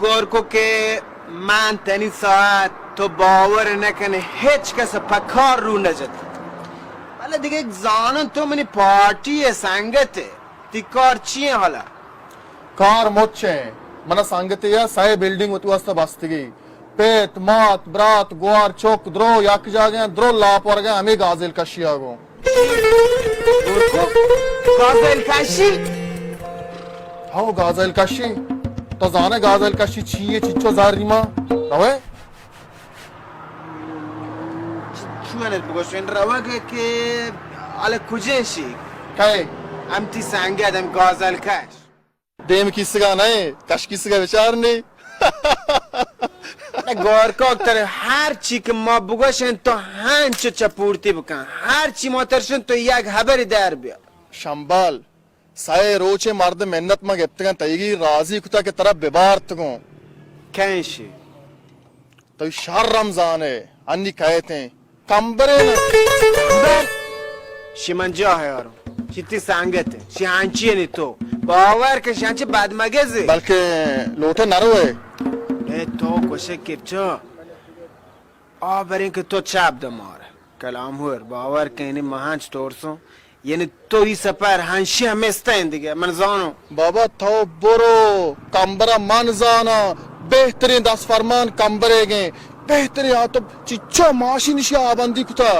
گورکو کہ من تنی ساعت تو باور نہ کنے، ہچ کس پہ کار رو نہ جت۔ بلے دگہ یک زانن تو منی پارٹی ءِ سنگت ئے، تی کار چی ایں حالا؟ کار مچ ایں۔ من سنگتے یا سئے بلڈنگ وتی واسطہ بستگی۔ پت، مات، برات، گوار، چک، درو یک جاگہ ایں، درو لاپ ورگ ءَ ہمے گازیل کشی ءَ گوں۔ گازیل کشی؟ ہو، گازیل کشی۔ تو زانے گازیل کشی چی ایں، چچو زاری ما؟ روے؟ چونت بگوشن روگ کہ حال کجیں شی؟ کئے؟ ہم تی سنگت ہم گازیل کش۔ دیم کیسگا نئے، کش کیسگا بچار نی۔ نہ گورکوک، ترا ہر چی کہ ما بگوشن تو ہنچو چہ پورتی بکن۔ ہر چی ما ترشن تو یک ہبری در بیا۔ شمبل، سئے روچے مرد منت ما گپتگاں، تئیگی راضی کتا کہ ترا ببارت گوں۔ کئے شی؟ تو شر ہم زانے، انی کئیت ایں۔ کمبرے نہ۔ کمبر؟ شی من جاہ یاروں۔ شی تی سنگت ایں۔ شی ہنچی نی تو۔ باور کن شی ہنچی بدمگز ایں۔ بلکہ لوٹے نہ روئے۔ اے تو گوشے کپچا۔ آ بریں کہ تو چپ دمار۔ کلام ہور، باور کن، یعنی من ہنچ ترسوں۔ یعنی تو ای سپر ہنشی ہم استیں دگہ، من زانوں۔ بابا تو برو، کمبرا من زاناں، بہترین دست فرمان کمبرے گیں، بہترین آ تو چچو ماشین اشی آبندی کتا،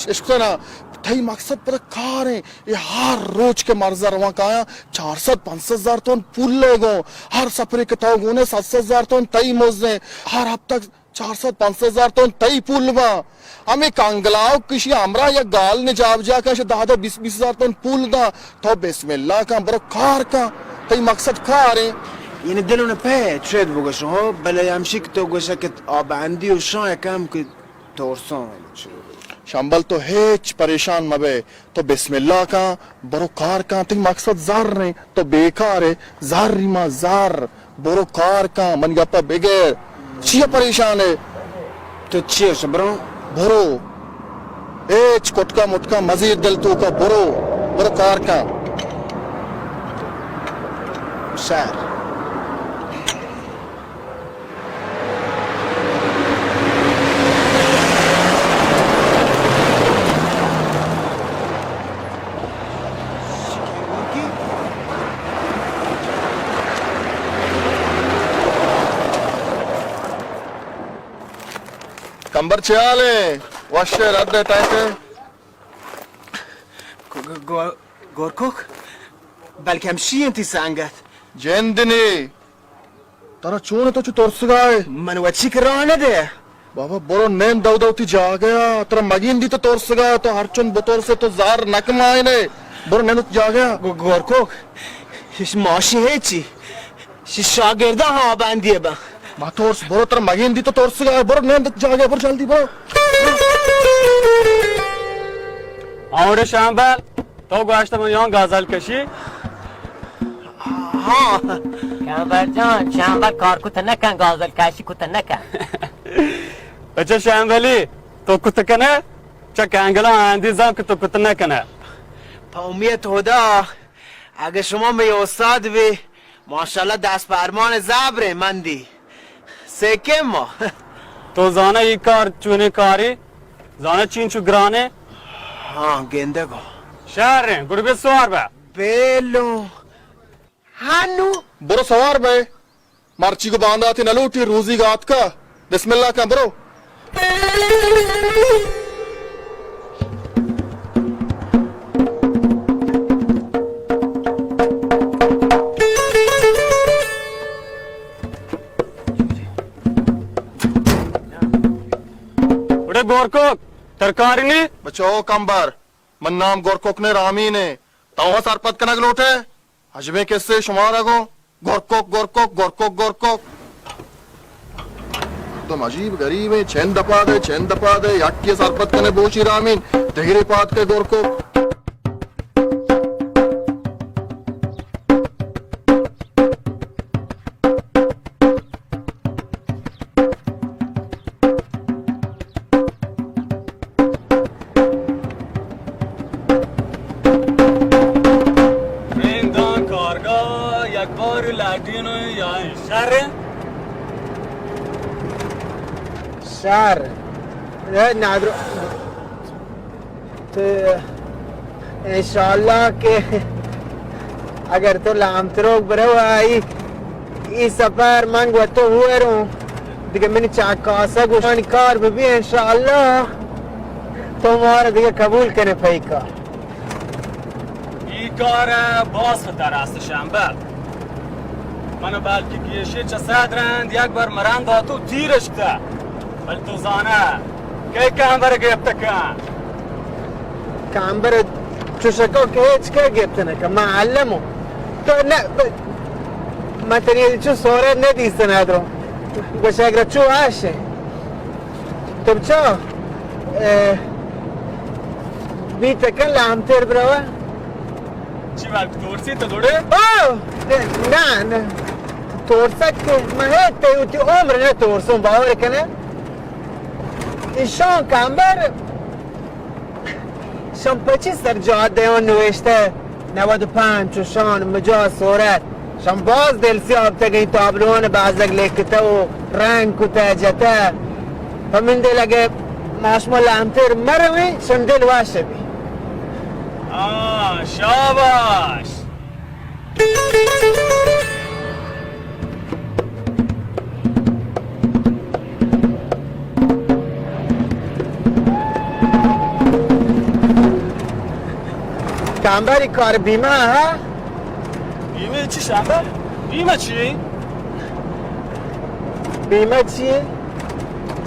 اشکتا نا، تئی مقصد پدا کار ایں، اے ہر روچ کہ مرزا رواں کایاں، چار سد پنچ سد ہزار تون پول لے گوں، ہر سپرے کہ تو گونے سد سد ہزار تون تئی مزیں، ہر ہفتہ چار سد پنچ سد ہزار تون تئی پول باں۔ ہمے کنگلاوک کشی ہمراہ یک گال نے جابجا کن، شہ دہ دہ بیست بیست ہزار تون پول داں۔ تو بسم اللہ کن، برو کار کن۔ تئی مقصد کار ایں۔ یعنی دلو نہ پہ چید بگوشو، ہو، بلے ہمشی کہ تو گوشہ کہ آبندی و شاں کم کہ ترسان۔ شمبل تو ہچ پریشان مبے۔ تو بسم اللہ کن، برو کار کن، تئی مقصد زر ایں، تو بیکار ئے، زر ای ما زر، برو کار کن، منی گپا بگر، چیا پریشان ئے؟ تو چی اش برو؟ برو، ہچ کٹکا مٹکا مزیر دل توکا، برو، برو کار کن۔ شر۔ کمبر چے حال ایں؟ وش ئے، رد ئے، ٹائٹ ئے؟ گ-، گ-، گو-، گورکوک؟ بلکہ ہمشی انت تی سنگت۔ جند نی۔ ترا چون تو چو ترسگا ئے؟ من وچی کہ راہ نہ دے۔ بابا، برو نند دو دو تی جاگہ ءَ۔ ترا مگندی تو ترسگا ئے، تو ہرچند بترسے تو زار نہ کمائینے۔ برو نند تی جاگہ ءَ۔ گو-، گورکوک، اش ماشی ہے چی؟ شی شاگرداں ہا بندی با۔ ما ترس، برو ترا مگندی تو ترسگا ئے، برو نند جاگہ، برو جلدی برو۔ اور شمبل، تو گوشت من یان گازل کشی؟ ہاں۔ شمبل جان، شمبل کار کت نہ کن، گازل کشی کت نہ کن۔ بچہ شمبلی، تو کت کنے؟ چہ کنگلا آندی زان کہ تو کت نہ کنے۔ پہ امیت خدا، اگہ شما مئے استاد بی، ماشاءاللہ دست پرمان زبریں مندی۔ سکم ما۔ تو زانے ای کار چونیں کاری؟ زانے چینچو گرانے؟ ہاں، گندگو۔ شریں، گڑ بے سوار بے۔ بیلو۔ ہنو۔ برو سوار بے۔ مرچی گو بانداتی نہ لوٹی، روزی گاتکا۔ بسم اللہ کن، برو۔ اڑے گورکوک، ترکاری نی؟ بچو کمبر، من نام گورکوک نے، رامین ہے۔ تو سرپد کنگ لوٹے؟ عجبیں کسے شمارا گوں۔ گورکوک، گورکوک، گورکوک، گورکوک۔ مردم عجیب غریب ہیں، چند دپا دے، چند دپا دے، یکی سرپد کنے بوچی رامین، دگری پاد کے گورکوک۔ رنداں کارگاہ یک بار لٹین یا شر۔ چار. اے نادر-، تو انشاءاللہ کہ اگر تو لامتروک برو، آئی ای سفر من گو تو ہوئروں، دیگه منی چاکاسا گوشانی کار ببی، انشاءاللہ تو مارا دیگه قبول کنے پہ ای کار. ای کار باز خطر است شمبل. من بلکہ گیشے چہ صد رند یک بر مرند آتو تیرش کتا. بل تو زانا کہ کمبر گپت کن. کمبر چوشکا کہ ہچ کہ گپت نکن، معلمو. تو نہ، من تنی چو سورا ندیستن ادرو. گوشگ را چو آشے. تو بچا، اے، بیت کن لامتر بروا. چی وقت تورسی تو دوڑے؟ او، نہ، نہ. تورسک کہ من ہے تے وتی عمر نہ تورسوں، باور کنے. ایشان کمبر شان پچی سر جاده ها نوشته نود و پنج و شان مجا صورت. شان باز دل سیاب تگین تابلوان بازگ لیکته و رنگ کته جته. پمین دل اگه ماشما لامتر مروی، شان دل واشه بی. آه، شاباش. کمبری کار بیمه ها؟ بیمه چی شمبل؟ بیمه چی؟ بیمه چی؟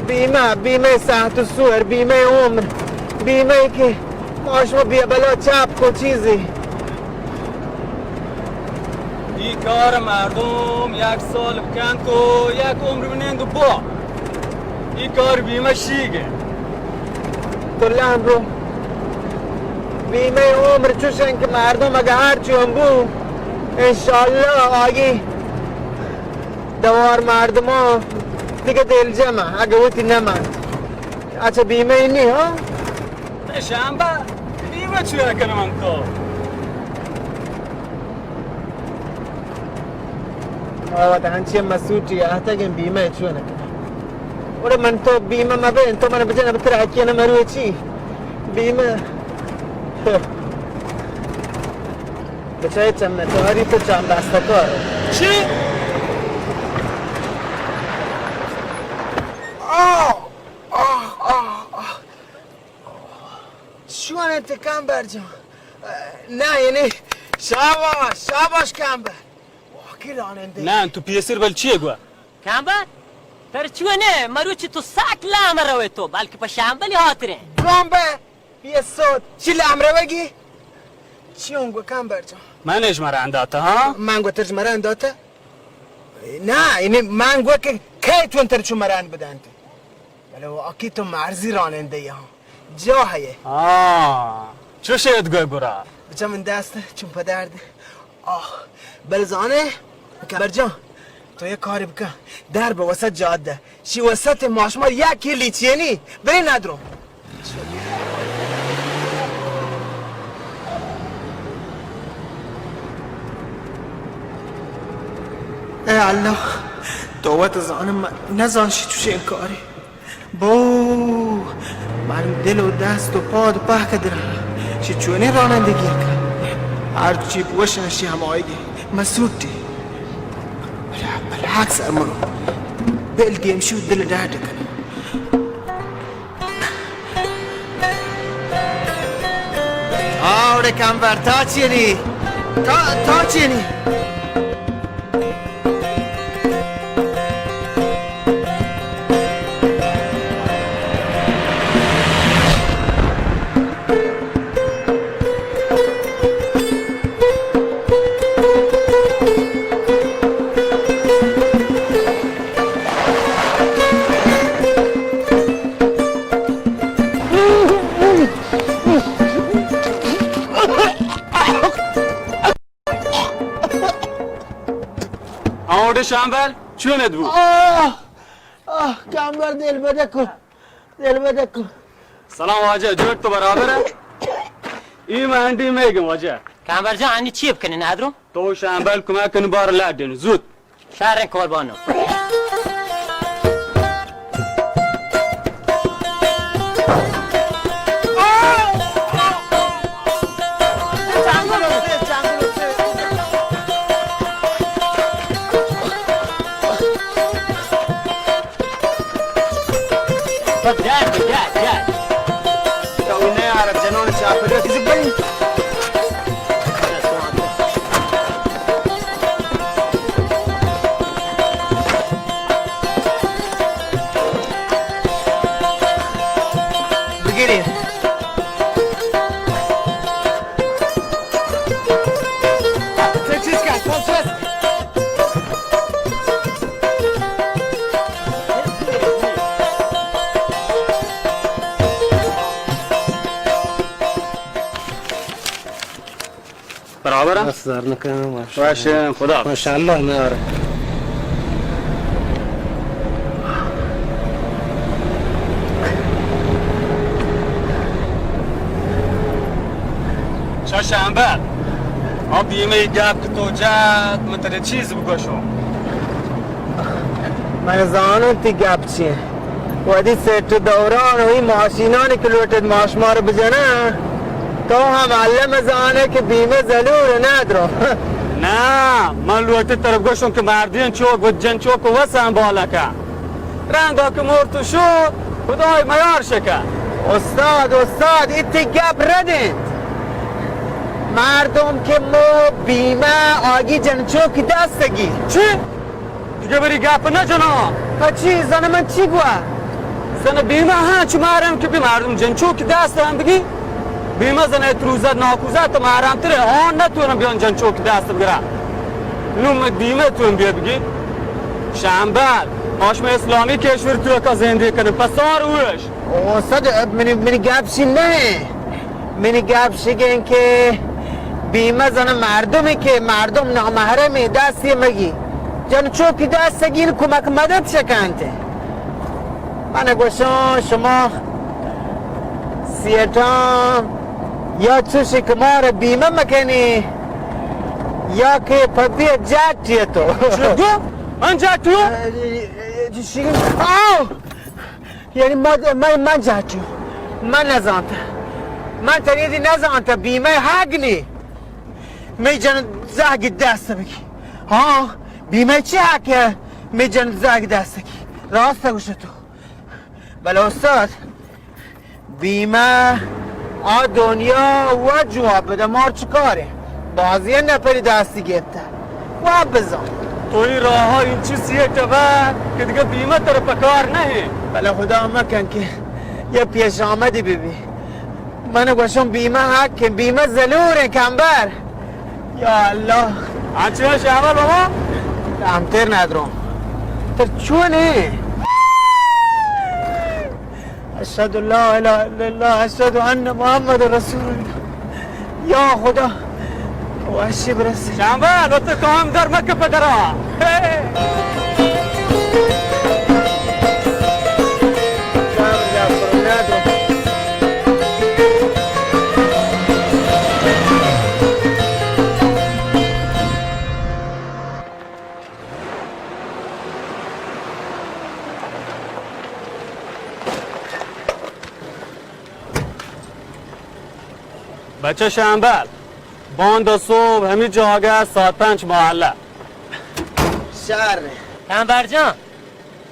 بیمه، بیمه صحت و سور، بیمه عمر، بیمه که ما شما بیا بلا چپ کو چیزی. ای کار مردم یک سال بکن تو یک عمر بنند و با. ای کار بیمه شیگه. تو لام رو. بیمه عمر چوشن که مردم اگه هر چون بو، انشالله آگی دوار مردمان دیگه دلجمه اگه وتی نمند. اچھا بیمه ای نی ها؟ شمبل، بیمه چویا کنم من تو؟ آوات هنچی مسوٹی آتگیں بیمه چو نکنه. اوڑا من تو بیمه مبین، تو من بجن بتر حقی نمروی چی؟ بیمه. بچای چم نچاری تو چم دستا کار. چی؟ آه! آه، آه، آه. چون انت کمبر جان؟ نه، یعنی شاباش، شاباش کمبر. واقعی راننده. نه، تو پیسر بل چیه گوا؟ کمبر؟ تر چون نه، مروچی تو ساک لام روی تو، بلکه په شمبلی خاطره. کمبر، پیسوت، چی لام روگی؟ چی اون گو کمبر جان؟ من اش مران داتا، ها؟ من گو ترج مران داتا؟ نه، یعنی من گو که کی تون تر چو مران بدانتی؟ بلے واقعی تو مرزی رانندہ ئے ہاں. جاہ ئے. آ، چوش ات گوئے گرا. بچا من دست چون پدرد. آہ، بل زانے، کمبر جان، تو یک کاری بکن. در بہ وسط جادہ. شی وسط ماشما یک کلی چینی. بری ندرو. اے اللہ، تو وت زانم نزان شی چوشیں کاری. بو، من دل و دست و پاد پہک درا. شی چونیں رانندگی کن. ہر چی بوشن شی ہمایگی. مسوٹی. بلے، بلے، عکس امرو. دل دیم شو دل ڈاڈ کن. آوڑے کمبر، تا چینی؟ تا، تا چینی؟ آوڑے شمبل، چون ات بو؟ آہ! آہ! کمبر دل بدکو. دل بدکو. سلام واجہ، جوڑ تو برابر ہے؟ ای منڈی میگن واجہ. کمبر جان، انی چی بکنین ادرو؟ تو شمبل کمک کن بار لڈن، زود. شریں قربانو. جان، جان، جان. تو نه یار، جنون چاپر کسی بن. بگیری. برابر؟ بس در نکنه، ماشاءالله. باشه، خدا. ماشاءالله، میاره. شا شمبل، آ بیمه گپ که تو جد، من تره چیز بگوشم. من زانم تی گپ چیه. وتی سیٹ دوران و این ماشینانی که لوٹت ماش مار بجنه، تو هم الله مزانه که بیمه زلور ندرو. نه، من لوٹت تره بگوشم که مردین چوک و جن چوک و وسن بالکه. رنگا که مرت و شد، خدای میار شکن. استاد، استاد، ایتی گپ رد انت. مردم که مو بیمه آگی جنچوکی دستگی. چی؟ دیگه بری گپ نجنا. پچی زن من چی گوا؟ زن بیمه ها چی مارم که بی مردم جنچوکی دست هم بگی؟ بیمه زن ات روزت ناکوزت تو مارم تره آن نتونم بیان جنچوکی دست بگرم. نو من بیمه تون بیا بگی؟ شمبل، ما شما اسلامی کشور تو کا زندگی کنیم، پسار اوش. او صد، منی، منی گپ شی نه. منی گپ شگین که بیمه زن مردمی که مردم نامحرمی دستی مگی. جن چوکی دستگین کمک مدد شکنت. من گوشان شما سیٹان یا چوشی که مار بیمه مکنی یا که پدی جاتی تو. چی گو؟ من جاتی؟ آو! یعنی من، من، من جاتی. من نزانتا. من تنیدی نزانتا بیمه حق نی. می جن زهگی دست بگی. ها؟ بیمه چی حقه؟ می جن زهگی دست بگی. راست گوشتو. بله استاد، بیمه آ دنیا و جواب بده، مار چه کاره؟ بازی نپری دستی گیته و بزن. تو این راه ها این چیزیه که بعد که دیگه بیمه تر پکار نهی. بله خدا مکن که یه پیش آمدی ببی. من گوشم بیمه حق، بیمه زلور کمبر. یا الله. آنچه شهوار بابا؟ کمتر ندرم. تر چونه؟ اشهد ان لا اله الا الله، اشهد ان محمد رسول الله. یا خدا، وحشی برسه. شمبل، وقت تو هم در مکه پدرا. بچه شمبل، باندا صبح همی جاگه ساعت پنج محله. شر. کمبر جان،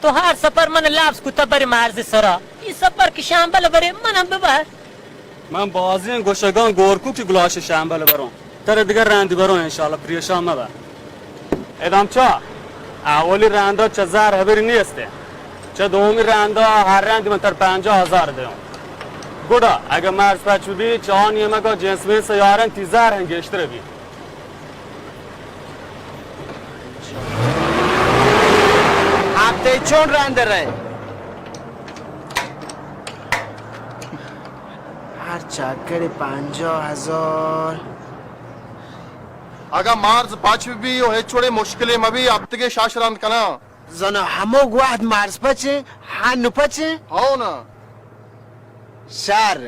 تو هر سفر من لبز کتا بری مرز سرا. این سفر که شمبل بری منم ببر. من بازین گوشگان گورکو که گلاش شمبل برون. تره دیگر رندی برون انشاءالله، پریشان مبه. ادام چا؟ اولی رندا چه زر هبری نیسته. چه دومی رندا هر رندی من تر پنجاه هزار دیون. گوڑا اگه مرز پچ بی، چه آنی مگا جنس منس یارن تی زر هم گیشتر بی. هفته چون رند ره؟ هر چکر پنجاه هزار. اگاں مرز پچ بہ بی و ہچ وڑیں مشکلے مہ بی، ہپتگے شش رند کناں۔ زاناں ہموگ وہد مرز پچیں، ہنو پچیں؟ ہو نا۔ شر۔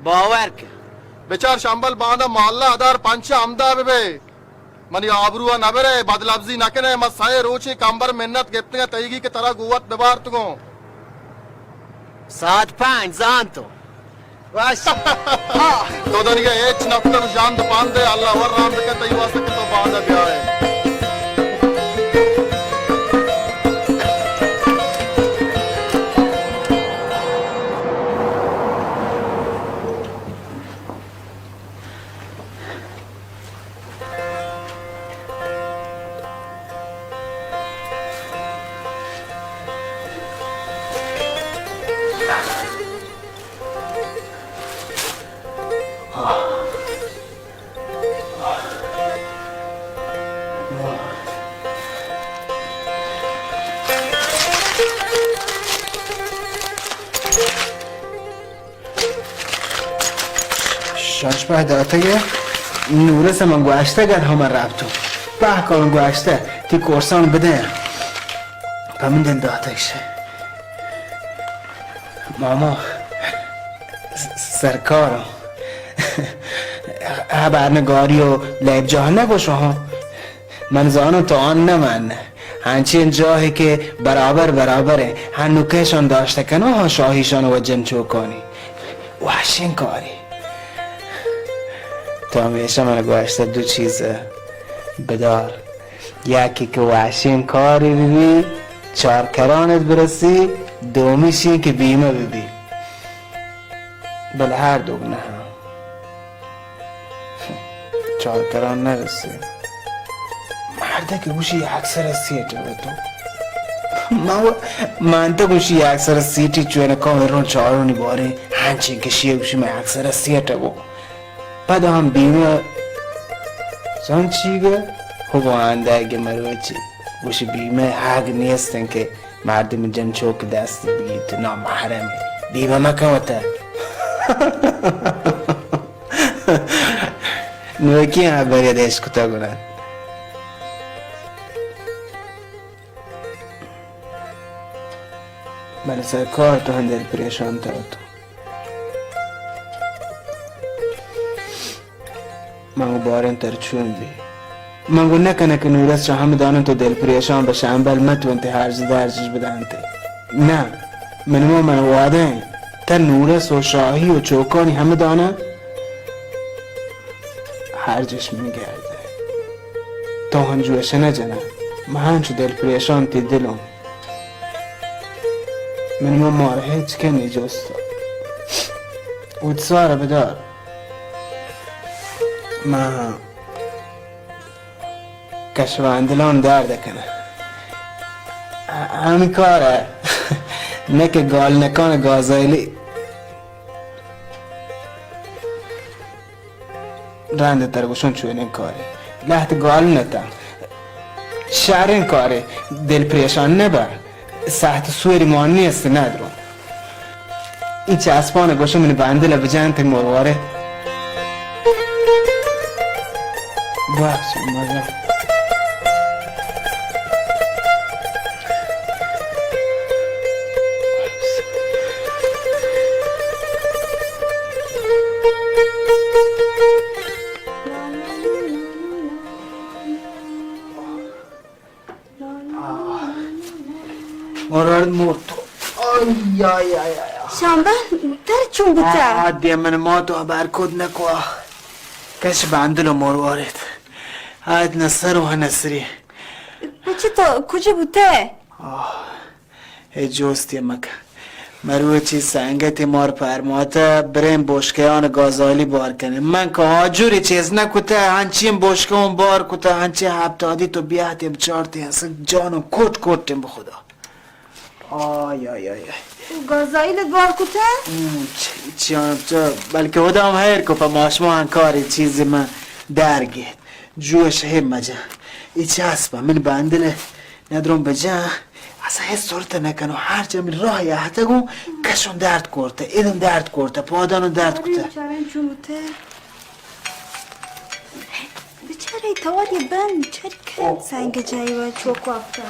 باور کن۔ بچار شمبل، باندا ماللہ ادار پنچ ہمدا بہ بئے۔ منی آبرو ء نہ برئے، بدلبزی نہ کنئے، من سئے روچے کمبر منت گپتگ ء تئیگی کہ ترا گوں وت ببارتگوں۔ ساعت پنچ زانتوں۔ وش۔ تو دنیگہ ہچ نکتگ، ژند پند ء اللہ ور رند کن تئی واسطہ کہ تو باندا بیائے۔ شانش پہ داتگ ءَ، نورس ءَ من گوشتگ ات ہما رپتو پہ کن گوشتہ تی کورسان بدیں، پہ من دل داتگ شے۔ ماما، س-، سرکار، ہبر نگاری و لیب جاہ نگوش ہاں۔ من زانوں تو آن نہ من۔ ہنچین جاہے کہ برابر برابر ایں، ہنو کشان داشتہ کنو ہاں شاہیشان و جن چوکانی۔ وحشین کاری۔ تو ہمیشہ من گوشتہ دو چیز بدار۔ یکی کہ وحشین کاری ببی، چار کرانت برسی، دومی شین کہ بیمہ ببی۔ بلے ہر دوگ نہ۔ چار کران نہ رسی۔ مردے کہ گوشی اکثر سیٹ تو۔ من و-، من تو گوشی اکثر سیٹی چوئے نہ کام رون چارونی بارے۔ ہنچین کہ شیئے گوشی من اکثر سیٹ گو۔ پدا ہم بیمہ زان چی گو؟ ہو گو آندہ گے مروچی۔ گوشی بیمہ حق نیستن کہ مردم جن چوک دست بیت نامحرم۔ بیمہ مکن وتا۔ نوکی ہبری دیش کتا گنا۔ بلے سرکار تو ہم دل پریشان تا تو۔ من گو باریں تر چون بی؟ من گو نہ کنہ کہ نورس چہ ہم دانن تو دل پریشان بہ شمبل مت ونتے ہرج درجش بدانتے۔ نہ، من ما من وعدہ ہیں۔ تا نورس و شاہی و چوکانی ہم دانن ہرجش من گردے۔ تو ہم جو اشنہ جنہ، من ہنچو دل پریشان تی دلوں۔ من ما مار ہچ کنی جست۔ اوت سوار بدار۔ ما کشوان دلان درد کنه۔ ہ-، ہمی کار ہے۔ نہ کہ گال نکان گازائلی۔ رند تر گوشن چونیں کارے۔ لہت گال نتا۔ شریں کارے۔ دل پریشان نبا۔ ساعت سوری مان نیست ندرو۔ این چسبان گوشن من بندل بجنت مرواره۔ ببخش مزن۔ آہ. مرد مرد. آی، آی، آی، آی، آی. شامبل، تر چون بوتہ؟ آه، دیگه من ما تو خبر کد نکوا. کش بندل و مروارد. آت نصر و نصری. پچه تو کجا بوتہ؟ آه. اے جوستی مکن. مروچی سنگتی مار پرماتہ برین بوشکیان گازالی بار کنین. من کہ آجوری چیز نکتہ، ہنچین بوشکیان بار کتہ، ہنچین ہپتادی تو بیاہتین بچارتین، اصلاً جانم کوٹ کوٹین بخدا. آی، آی، آی، آی. تو گازالی بار کتہ؟ ہم، چ-، چیان چ-، بلکہ خدا ہم حیر کو پہ ماشما ہنکاری چیزی من در گیت. جوش ہے مجا. ای چسبا من بندل ندرون بجا. اصلاً ہچ سرت نکنو، ہر جا من راہ یاہتگوں، کشون درد کرتہ، ادن درد کرتہ، پادانو درد کرتہ. چاریں چون بوتہ؟ بچارے تواری بند، چر کن سنگ جائی و چوک وپتا.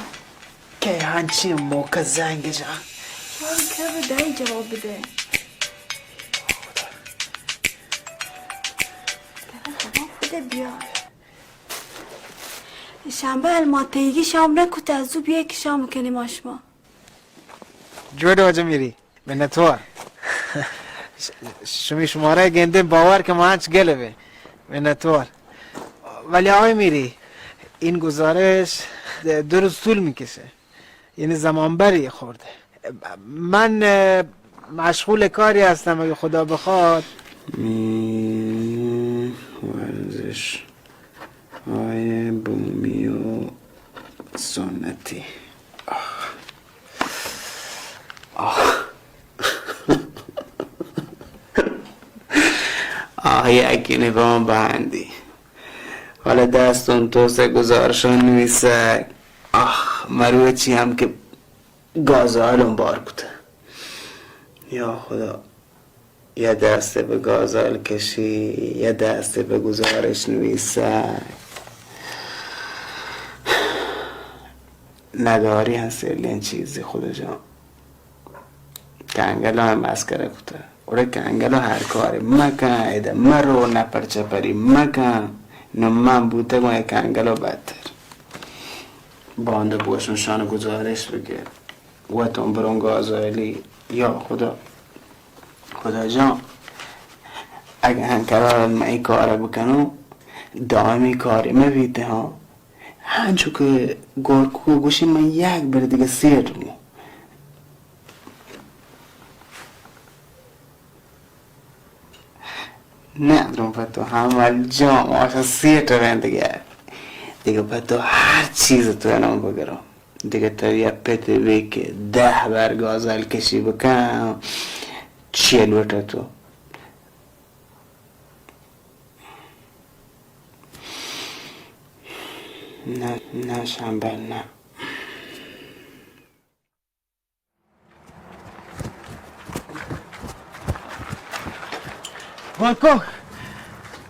کہ ہنچی موقع زنگ جا. چون کہ دای جواب بدے. خدا بیا. شامبل، ما تیگی شام نکوتہ، زو بیا کہ شام کنی ما شما. جوڑ واجہ میری، منتوار. ش-، شمی شمارہ گندیں باور کہ ما انچ گل بے. منتوار. ولی آقای میری، این گزارش دو روز طول می‌کشه. یعنی زمان بری خورده. من، اه، مشغول کاری هستم، اگه خدا بخواد. می ورزش های بومی و سنتی. آه. آه. آه، یکی نفهم بندی. حالا دستون تو سه گزارشان نویسه. آه، مروچی هم که گازالون بار کته. یا خدا. یا دست به گازال کشی، یا دست به گزارش نویسه. نداری هستی لین چیزی خدا جان. کنگلا هم مسخره کته. اوڑے کنگلا هر کاری مکن، ایده مرو، نپر چپری مکن. نو من بوتگوں اے کنگلا بدتر. باندا بوشم شان گزارش بگر. وتون برون گازائلی. یا خدا. خدا جان، اگه هنکرار من ای کار بکنو، دائمی کاری مبیته ها. هنچو که گورکو گوشی من یک بر دیگه سیٹ بو. نه درون پتو همل جان، آشا سیٹ رین دیگه. دیگه پتو هر چیز تو نام بگرم. دیگه تو یا پت بی که ده بر گازل کشی بکن، چیه لوٹه تو؟ نه، نه شنبل، نه. گورکو،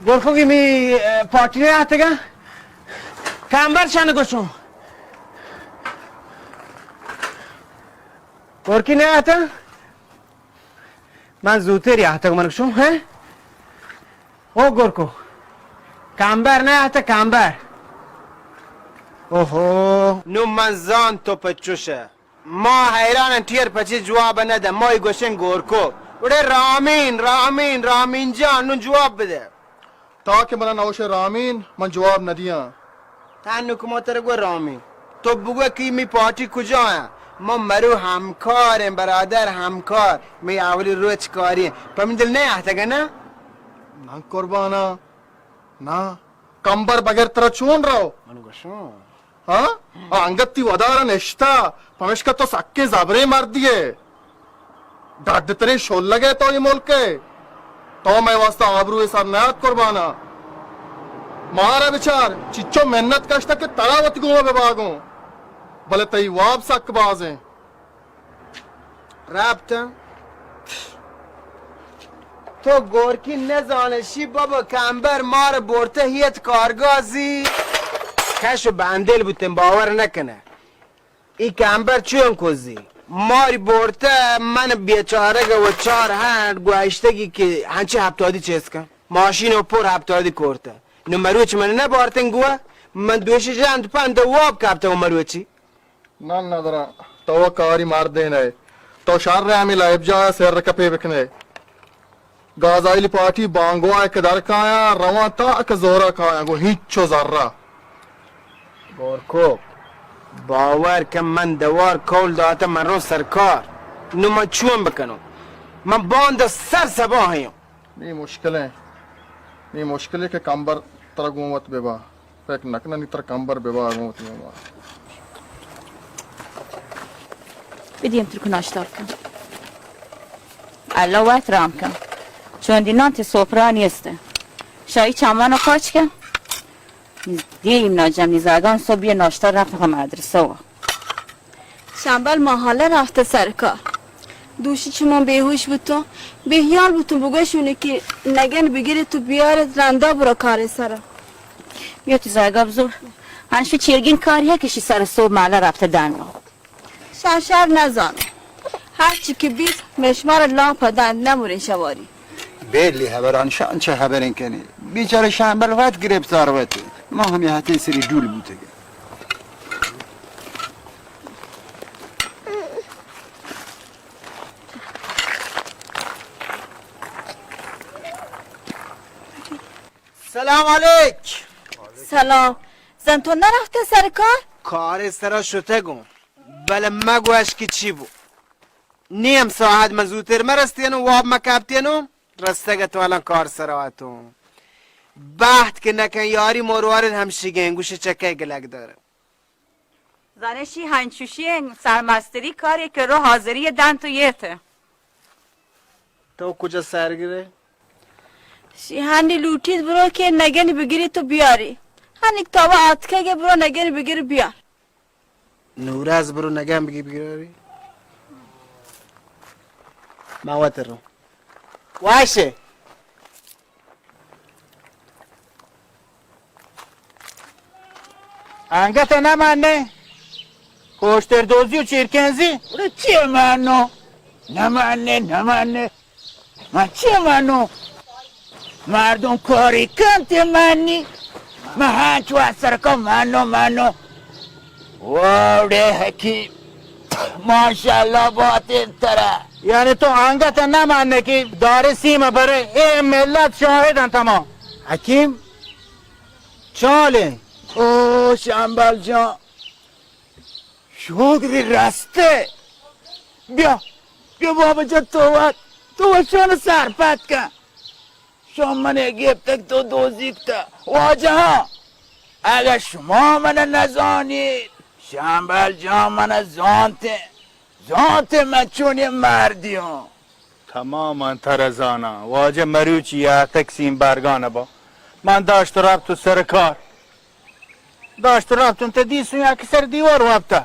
گورکو کی می، اه، پارٹی نه آتگا؟ کمبر شان گوشو. گورکی نه آتا؟ من زوتر آتگ من گوشو، هه؟ او گورکو. کمبر نه آتا، کمبر. اوهو. نو من زان تو پچوشه. ما حیرانن ٹیر پچی جواب نہ دے، ما ای گوشن گورکو. اڑے رامین، رامین، رامین جان، نوں جواب بدے. تا کہ منا نوش رامین، من جواب نہ دیاں. تنو کہ ما ترا گو رامین. تو بگو کہ می پارٹی کجا ہیں؟ ما مرو ہمکار ہیں، برادر ہمکار. می اولی روچ کاری ہیں. پہ من دل نہیں آتا کہ نا؟ نہ قربانا. نا، کمبر بغیر ترا چون رو؟ من گوشوں. ہاں؟ آ انگت تی ودار نشتا، پمشکا تو سکیں زبریں مردی ئے. ڈڈ تریں شلگ ئے تو اے ملک ئے. تو مئے واسطہ آبرو ئے سر نیات قربانا. مارا بچار، چچو منت کشتا کہ ترا وتی گوما بباگوں. بلے تئی واب سک بازیں. رپتن. تو گورکی نزانشی بابا، کمبر مار برته ہیت کارگازی. کش و بندل بوتن، باور نکنه. ای کمبر چون کوزی؟ ماری برته، من بیچارگ و چار هنڈ گوشتگی که هنچی هپتادی چیز کن. ماشین و پر هپتادی کرته. نو مروچ من نبارتن گوه، من دوشی جند پند واب کپته و مروچی. نان ندراں. تو کاری مردین ئے. تو شر ئے ہمے لائب جاہ ءَ سر کپے بکن ئے. گازائیل پارٹی بانگواہ ءَ کہ در کایاں، رواں تا کہ زورا کایاں، گوں ہچو زرا. گورکو، باور کن من دوار کول داتہ من رو سرکار. نو من چون بکنوں؟ من باند سر سباہ یوں. نی مشکل ایں. نی مشکل ایں کہ کمبر ترا گوں وت ببا. فکر نکناں نی ترا کمبر ببا گوں وت ببا. بدیم ترک ناشتار کن. اللہ وت رام کن. چون دی نان تی سوپرا نیست. شایی چمن و کاچ کن. دیم ناجم نی زاگان صبح یه ناشتار رفت مدرسه و. شمبل ماهاله رفته سر کار. دوشی چمان بیهوش بوتون، بیهیال بوتون، بگوشونه که نگن بگیرت و بیارت رندا برو کار سرا. بیا تو زاگا بزور. هنشو چیرگین کاری ها که شی سر صبح ماله رفته دنو. شان شر نزانو. هر چی که بیت، مشمار لاپ دند نمورین شواری. بیلی ہبران شان چه ہبرین کنی؟ بیچاره شمبل وت گرفتار وتی. ما ہمی ہتی سری ڈول بوتگی. سلام علیک. سلام. زن تو نرفته سر کار؟ کار سرا شتگوں. بلے مگوش کہ چی بو. نیم ساعت من زوتر مرستینوں، واب مکپتینوں، رستگ تو الان کار سرا اتوں. بحت کہ نکن یاری مروارد ہمشیگیں، گوش چکے گلگ دارم. زانشی ہنچوشی سرمستری کاری کہ رو حاضری دن تو یه ته. تو کجا سر گرے؟ شی ہنی لوٹیت برو کہ نگنی بگیری تو بیاری. ہنی تو آتکگے برو نگنی بگیری بیار. نوراز برو نگن بگی بگیری. ما وتر رو. واش ئے. انگت نہ مانے. کوشتر دوزی و چیرکنزی. گڑا چی مانو؟ نہ مانے، نہ مانے. من چی مانو؟ مردم کاری کنت منی. من ہنچ واسر کن مانو، مانو. واوڑے حکیم، ماشاءاللہ باتیں ترا. یعنی تو انگت نہ مانے کہ دارے سیم برے، اے ملت شاہد انت تمام. حکیم، چالیں. او شمبل جان، شوگری رستے. بیا، بیا بابا جان، تو وت، تو وت شان سرپد کن. شان من گپتگ تو دوزی کتا. واجہاں، اگہ شما من نزانیت، شمبل جان من زانتے، زانتے من چونیں مردی ہوں. تماما ترا زاناں، واجہ مروچی آتک سیم برگان با. من داشت ربط و سرکار. داشت ربط انت دیسوں یک سر دیوار وابتا.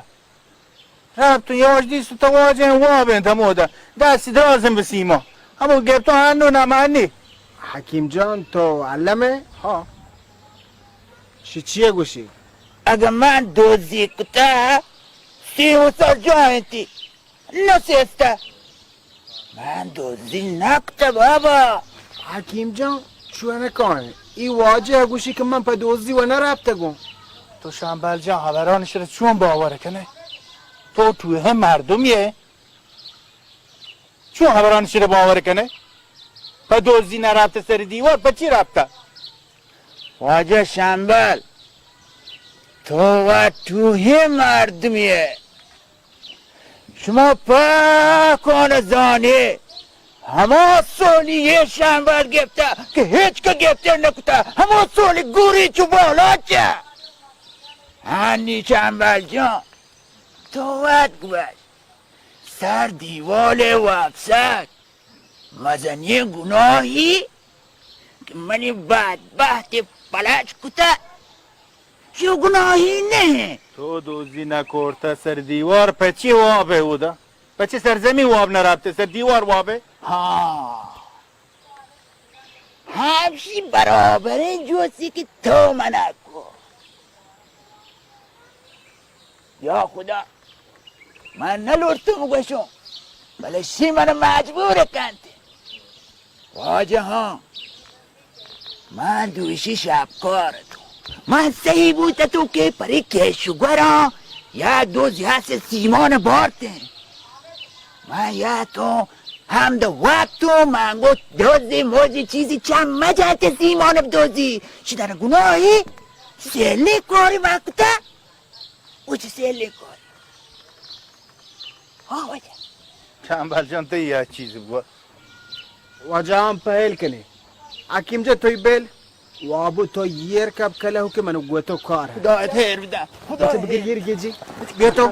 ربط یواش دیست تو واجہ واب انت ہمودا. دستی درازم بسیما. ہمو گپتو ہنو نمانی. حکیم جان، تو علم ئے؟ ہاں. شی چیے گوشی؟ اگہ من دوزی کتا، سی و سر جا انتی. نہ سیستہ. من دزی نکتہ بابا. حکیم جان، چو نہ کائیں. ای واجہ گوشی کہ من پہ دزی و نہ رپتگوں. تو شمبل جان، ہبرانی سر چون باور کنے؟ تو ٹوہیں مردمی ئے. چون ہبرانی سر باور کنے؟ پہ دزی نہ رپتہ سر دیوار، پہ چی رپتہ؟ واجہ شمبل، تو و ٹوہیں مردمی ئے. شما پاکان زانے، ہما سولی یہ شمبل گپتا کہ ہچ کہ گپتے نکتا، ہما سولی گوری چو بالاچا. ہنی شمبل جان، تو وت گوش، سر دیوال وپسگ مزنیں گناہی کہ منی بدبہت پلچ کتہ، چو گناہی نہ انت. تو دوزی نہ کرتہ، سر دیوار پہ چی واب ئے اودا؟ پہ چی سرزمین واب نہ رپتہ، سر دیوار واب ئے؟ ہاں، ہمشی برابریں جوسی کہ تو منا کو. یا خدا، من نہ لوٹتوں بگوشوں، بلے شی من مجبور کنت. واجہاں، من دوشی شپکار اتوں. من سہی بوت اتوں کہ پری کیش و گوراں یا دو زیاس سیمان بارتیں. من یا تو ہمد وقتوں، من گو دوزی موزی چیزی چم مجنت سیمان بدوزی. چی در گناہی؟ سیلی کاری وقتا. او چی سیلی کاری؟ ہاں واجہ. شمبل جان، تو یا چیز بگو. واجہ ہم پہل کنے. حکیم جان، توی بیل. وابو تو یر کپ کلہ ہو کہ منو گوتو کار ہے. خدا خیر بدا. خدا بچہ بگر خیر. یر گیجی. گوتو.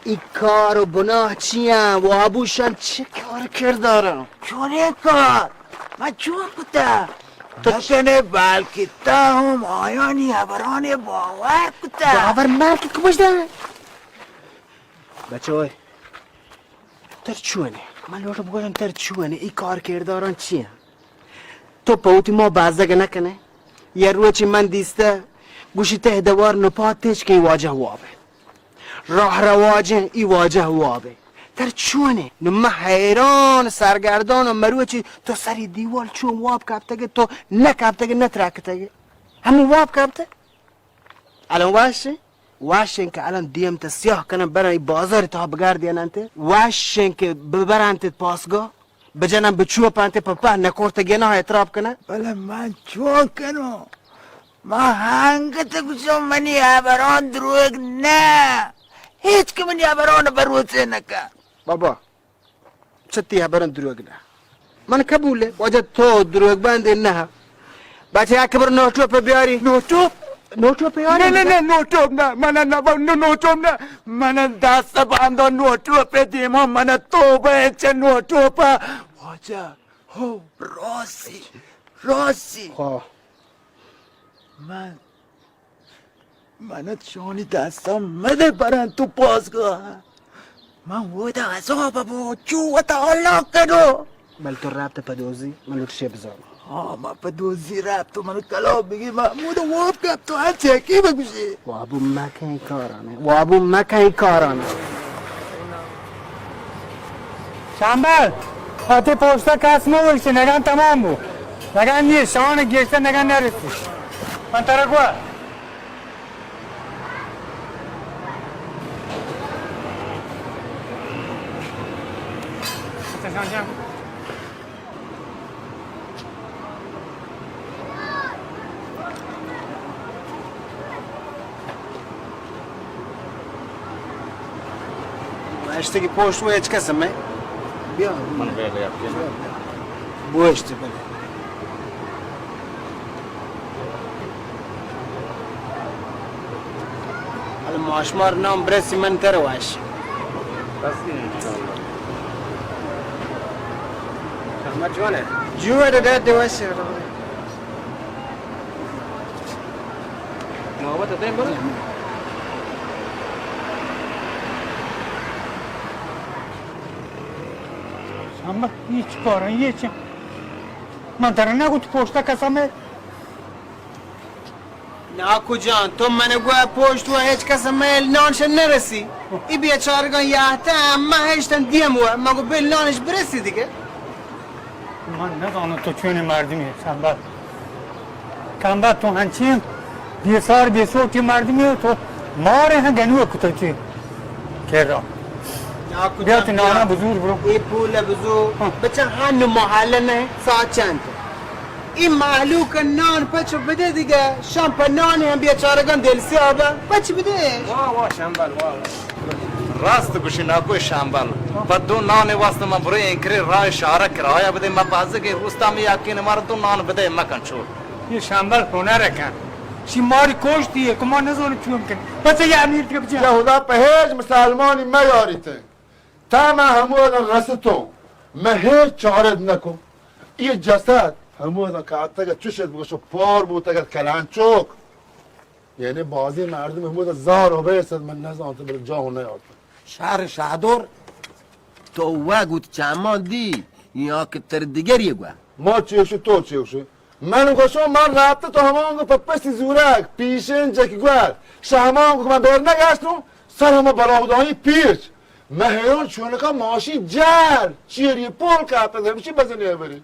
ای کار و بناہ چیاں؟ وابو شان چی کار کردارا؟ چونیں کار؟ من چون کتا؟ تو نکنے بلکہ تا ہم آیانی ہبران باور کتا. باور مر کہ کمش دا. بچوئے، تر چونے؟ من لوٹو بگوشم تر چونے؟ ای کار کرداران چی ہیں؟ تو پہ وتی ما بزگ نہ کنے؟ یا روچی من دیستہ گوشی تہ دوار نپات تچکیں واجہ وابے. راہ رواجیں ای واجہ وابے. تر چونے؟ نو من حیران سرگردان و مروچی تو سری دیوال چون واب کپتگے، تو نہ کپتگے نہ ترکتگے. ہمو واب کپتہ؟ الان واشیں؟ واشیں کہ الان دیم تا سیاہ کنن، برن ای بازار تا بگردین انت. واشیں کہ ببرنت پاسگاہ، بجنن بچوپنت، پہ پہ نکورتگیناں اعتراف کنن. بلے من چون کنوں؟ من ہنگت گوشوں منی ہبران دروگ نہ. ہچ کہ منی ہبران بھروسے نکن. بابا، چہ تئی ہبراں دروگ نہ. من قبول ہے، واجہ تو دروگ بندے نہ. بچہ یک بر نوٹو پہ بیاری. نوٹو؟ نوٹو پہ بیاری؟ نہ، نہ، نہ، نوٹو نہ، من نہ، نو-، نوٹو نہ. من دست بندو نوٹو پہ دیما، من توبہ چہ نوٹو پہ. واجہ، ہو، راسی، راسی. ہاں. من من چونی دستاں مدے برن تو پاسگاہ. من ودا عذاب بو، چو وتا اللہ کنو. بل تو رابطہ پہ دوزی، من لوٹ شے بزان۔ ہاں، ما پہ دوزی رابطہ، تو من کلام بگی، محمود واب کپ تو ہر چیکی بگوشی۔ وابو مکن کارانے، وابو مکن کارانے۔ شامبل، آتے پوستا کس مو وشی، نگان تمام بو۔ نگان نیه، شان گیشتر نگان نرسی۔ من ترا گوا۔ اشتگی پوشت و هچ کس میں بیا۔ من بیا، بیا۔ بوشت بلے۔ حالا ماشمار نام برسی من تر واش۔ شما جوانه؟ جوانه ده ده واش۔ نوبت دیم برو۔ شما هیچ کار، هیچ۔ من ترا نگوت پوشتا کسمه۔ ناکو جان، تو من گوا پوشت و هچ کس میل نانش نرسی۔ ای بیچارگان یاهتا ما هشتن دیم و مگو بل نانش برسی دیگه۔ من نزانم تو چونی مردمی، شامبل۔ کمبر تو هنچین بیسار بیسوٹی مردمی، تو مارے هم گنوه کتو چی کرا۔ ناکو بیا جان، تو نانا بیا۔ بزور برو۔ ای پول بزو، ها۔ بچه هنو محله نه، ساعت چند؟ این مهلوک نان پچ بده دیگه، شام په نان هم بیچارگان دل سیاه به، پچ بده. واه واه شامبل، واه واه. راست گوشی ناکو شامبل. په دو نان واسطه من برو اینکری راه شهر کرایه بده، من بازگی روستا می یقین مار دو نان بده مکن چور. یہ شامبل هنر کن. شی ماری کوشتی ہے، کما نزون چون کن. پس یہ امیر کے بچا. یا خدا په هیچ مسلمانی میاریته. تا من همودان رستوں، من هیچ چارت نکو. ای جسد همودان کاتگ چوشت بگوشو پار بوتگ کلانچوک. یعنی بازی مردم همودان زار و بیست من نزانت بر جا و نیارت. شهر شهدور تو وگوت چمان دی یا که تر دیگری گوه. ما چیوشو تو چیوشو؟ من گوشو من رابطه تو همان گو پپسی زورگ پیشین جک گوه. شهمان گو من بیر نگشتم سر همه بلاودانی پیچ. من حیران چونکا ماشین جر چیری پول کپت همچی بزنی بری.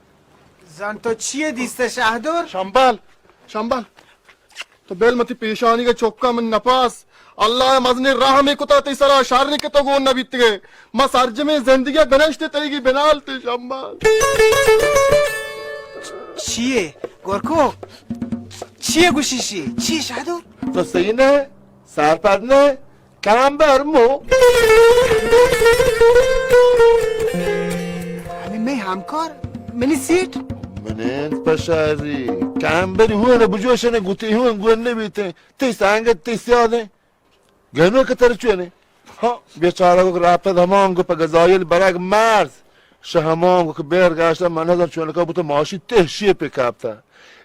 زن تو چیه دیسته شهدور؟ شمبل، شمبل. تو بل متی پیشانی کے چکا من نپاس. اللہ مزنی رحمی کتا تی سرا شر کہ تو گون نبیتگے. ما سرجمیں زندگی بنشتے تیگی بنال تے شمبل. چیه؟ گورکو؟ چیه گوشی شی؟ چیه شهدور؟ تو صحیح نه؟ سرپد نه؟ کمبر مو. همین می همکار، منی سیٹ. منین پشاری. کمبری هون بجوشن گوتی هون گون نبیتن. تی سنگت تی سیادن. گنو که تر چونه؟ ها، بیچاره گو رابطه همان گو په گزایل برگ مرز. شهمانگو که بیر گشته من نزان چونکا بوته ماشی ته شیه پی کپته.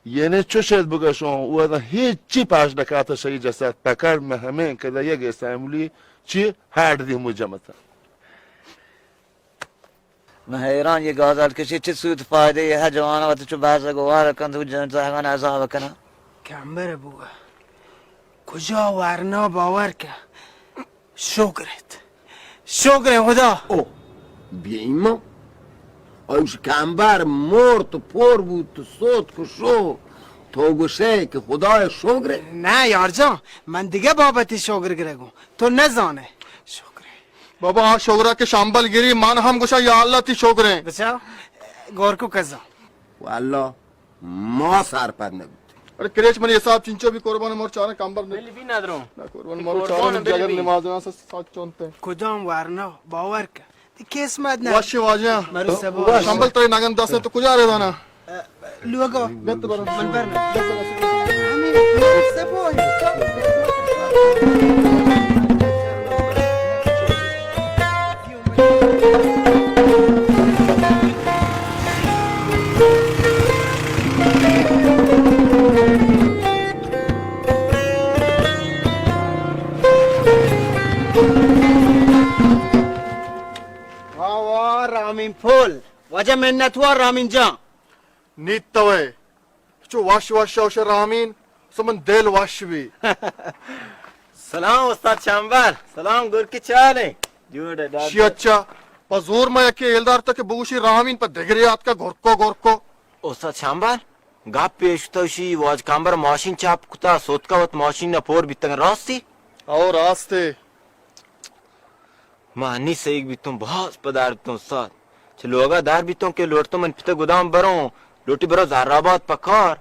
یعنی چوشت بگشون او ازان هیچی پاش نکاته شهی جسد پکر مهمین کده یک اسمبلی چی هر دی همو جمعته. من حیران یه گازال کشی چه سود فایده یه هر جوانا وقت چو بحث گوار کن تو جن زهگان عذاب کنه. کمبر بوه کجا ورنا باور که شکرت. شکر خدا. او، بیا ایما. اوش کمبر مرت و پر بود و سوت کشو. تو گوشه که خدای شکر. نه یار جان، من دیگه بابتی شکر گرگم. تو نزانه. شکر. بابا، آ شکرا که شمبل گری، من هم گوشا یا الله تی شکریں. بچا، گورکو کزا. والله. ما سرپد نبوت. ارے کریچ منی حساب چنچو بی قربان مور چارن کمبر نه. بل بی ندرو. نه قربان مور چارن جگر نماز نا سچ چونتے. کدام ورنا باور کن. تی قسمت نه. واشی واجہ. مرو سبو. شمبل تری نگن دست تو کجا رہ دانا؟ لوگا. گت بر. من بر. سبو. واه واه رامین پل. واجہ منتوار رامین جان۔ نیت توئے۔ چو وش وش اوش رامین، سو من دل وش بی۔ سلام استاد شمبل، سلام گرکی چالیں۔ جوڑ ہے ڈاکٹر۔ شی اچھا، پہ زور ما یکے ایلدار تا کہ بگوشی رامین پہ دگرے آتکا گرکو گرکو۔ استاد شمبل، گپ پیش تو شی واج کمبر ماشین چاپ کتا، سوتکا وت ماشین نا پور بیتگ راستی؟ او راستے۔ ما انی سہیگ بیتوں، باز پدار بیتوں استاد۔ چہ لوگا دار بیتوں کہ لوٹتوں من پت گدام بروں، لوٹی برو زہرآباد پہ کار۔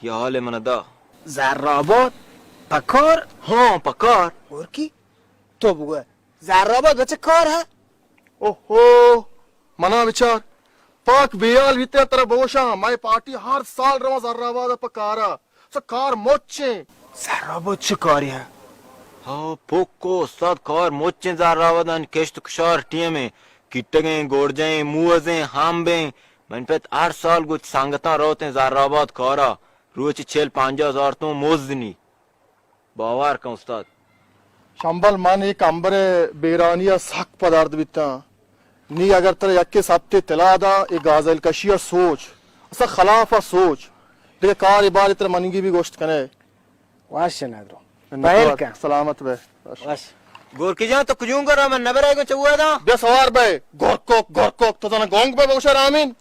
یا حال من دا۔ زہرآباد پہ کار؟ ہاں، پہ کار۔ اور کی؟ تو بگو، زہرآباد بچہ کار ہے؟ اوہو، منا بچار۔ پاک بیال بیتے ترا بوشاں، مئے پارٹی ہر سال رواں زہرآباد پہ کارا۔ سا کار مچیں۔ زہرآباد چہ کارے ہیں؟ ہاں، پوکو استاد، کار مچیں زہرآبادان، کشت کشار ٹیم ہیں، کیٹگیں، گورجیں، موزیں، ہمبیں۔ من پت ہر سال گوچ سنگتاں روتیں زہرآباد کارا، روچ چل پنجاہ ہزار توں مزد نی۔ باور کن استاد۔ شمبل، من اے کمبر ءِ بیرانی ءَ سک پہ درد بیتاں۔ نی اگر ترا یکے سپتے تلا داں، اے گازیل کشی ءَ سوچ، اصلاً خلاف ءَ سوچ، دگہ کارے بارے ترا منیگی بھی گوشت کنے۔ وش ندرو۔ منتوار۔ پہل کن۔ سلامت بے۔ وش۔ وش۔ گورکی جان، تو کجون گورا من نبرے گوں چوہ داں؟ بیا سوار بے۔ گورکوک، گورکوک، تو زانا گونگ بے بگوشے رامین۔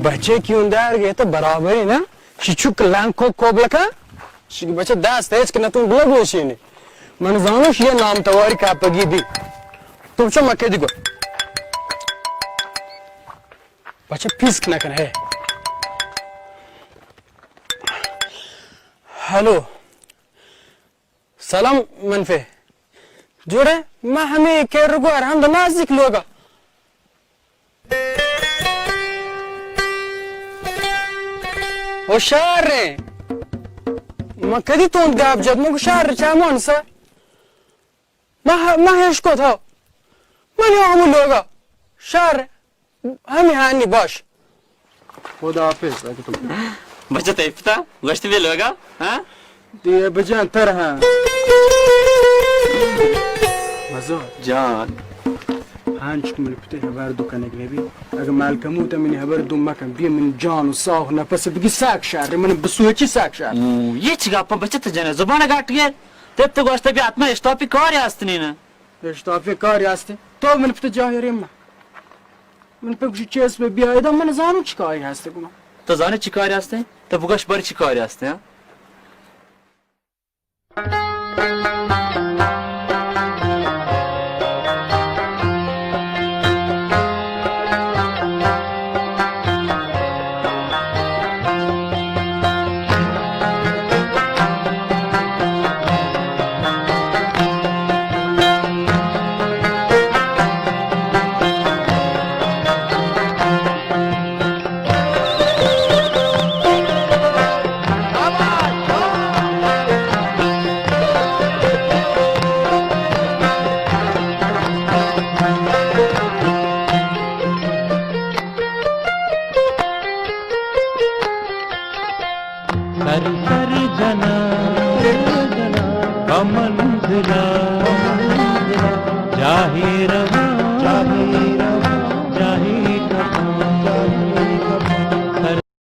بچے کیوں دار گئے تو برابر ہے نا؟ شی چک لنگ کو کوبلکا؟ شی بچے دست ہے، اس کے نہ تم بلگ نشینے۔ من زانو شی نام تواری کاپگی بی۔ تم چو مکے دی گو۔ بچے پیسک نہ کن ہے۔ ہلو۔ سلام منفے۔ جوڑے، ما ہمیں کیر رگو ارہند نازک لوگا۔ او شار رے۔ ما کدی تون گاپ جد، مگو شار رے چامون سا۔ ما، ما ہیش کو تھا۔ من یو ہمو لوگا۔ شار رے۔ ہمے ہانی باش۔ خدا حافظ، اگہ تو بچہ تئی پتا گوشت بے لوگا، ہاں؟ دیے بجان تر ہاں۔ مزار۔ جان۔ ہانچ من پتے ہبر دو کنگ نبی۔ اگہ مالکموت منی ہبر دو مکن، بی من جان و ساہ و نفس بگی ساک شار، من بسوچی ساک شار۔ او، یہ چی گپا بچہ تو جنے زبان گاٹ گئے؟ تب تو گوشت بی آتما اشتاپی کار یاست نینا۔ اشتاپی کار یاست۔ تو من پتے جاہرے ما۔ من پہ گوشی چیز پہ بیائے دا، من زانو چی کاری ہستے گما۔ تو زانے چی کاری ہستے؟ تو بگوش بر چی کاری ہستے، ہاں؟ سر سر جناں پہ منزلا، جاہے